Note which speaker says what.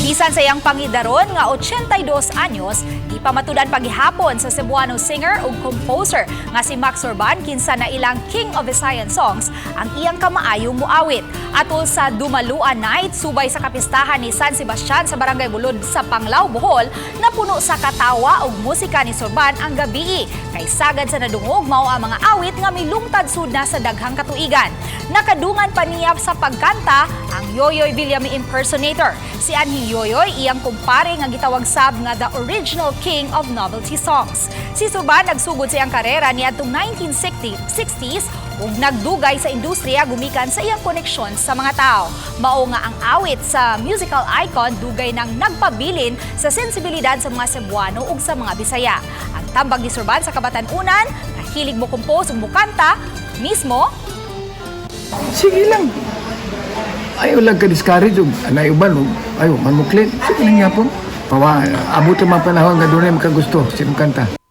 Speaker 1: Bisan sa iyang pangidaron nga 82 anyos, gipamatudan pagihapon sa Cebuano singer ug composer nga si Max Surban, kinsa na ilang King of Visayan Songs, ang iyang kamaayong muawit. Atol sa Dumaluan Night subay sa kapistahan ni San Sebastian sa Barangay Bulod sa Panglao, Bohol, napuno sa katawa ug musika ni Surban ang gabii. Kay sagad sa nadungog, mao ang mga awit nga milungtad sud na sa daghang katuigan. Nakadungan pa niya sa pagkanta ang Yoyoy Villame impersonator. Si Anhing Yoyoy, iyang kumpare nga gitawag sab nga the original king of novelty songs. Si Surban nagsugod sa iyang karera niadtong 1960s ug nagdugay sa industriya gumikan sa iyang koneksyon sa mga tao. Mao nga ang awit sa musical icon dugay nang nagpabilin sa sensibilidad sa mga Cebuano ug sa mga Bisaya. Ang tambag ni Surban sa kabatan-unan, nahilig mo compose ug mukanta mismo.
Speaker 2: Sige lang. Ayaw lang ka discourage ug anay uban ug ayaw man mo. Sige lang yapon. Pawa abot ang mga panahon nga dunay makagusto sa imong kanta.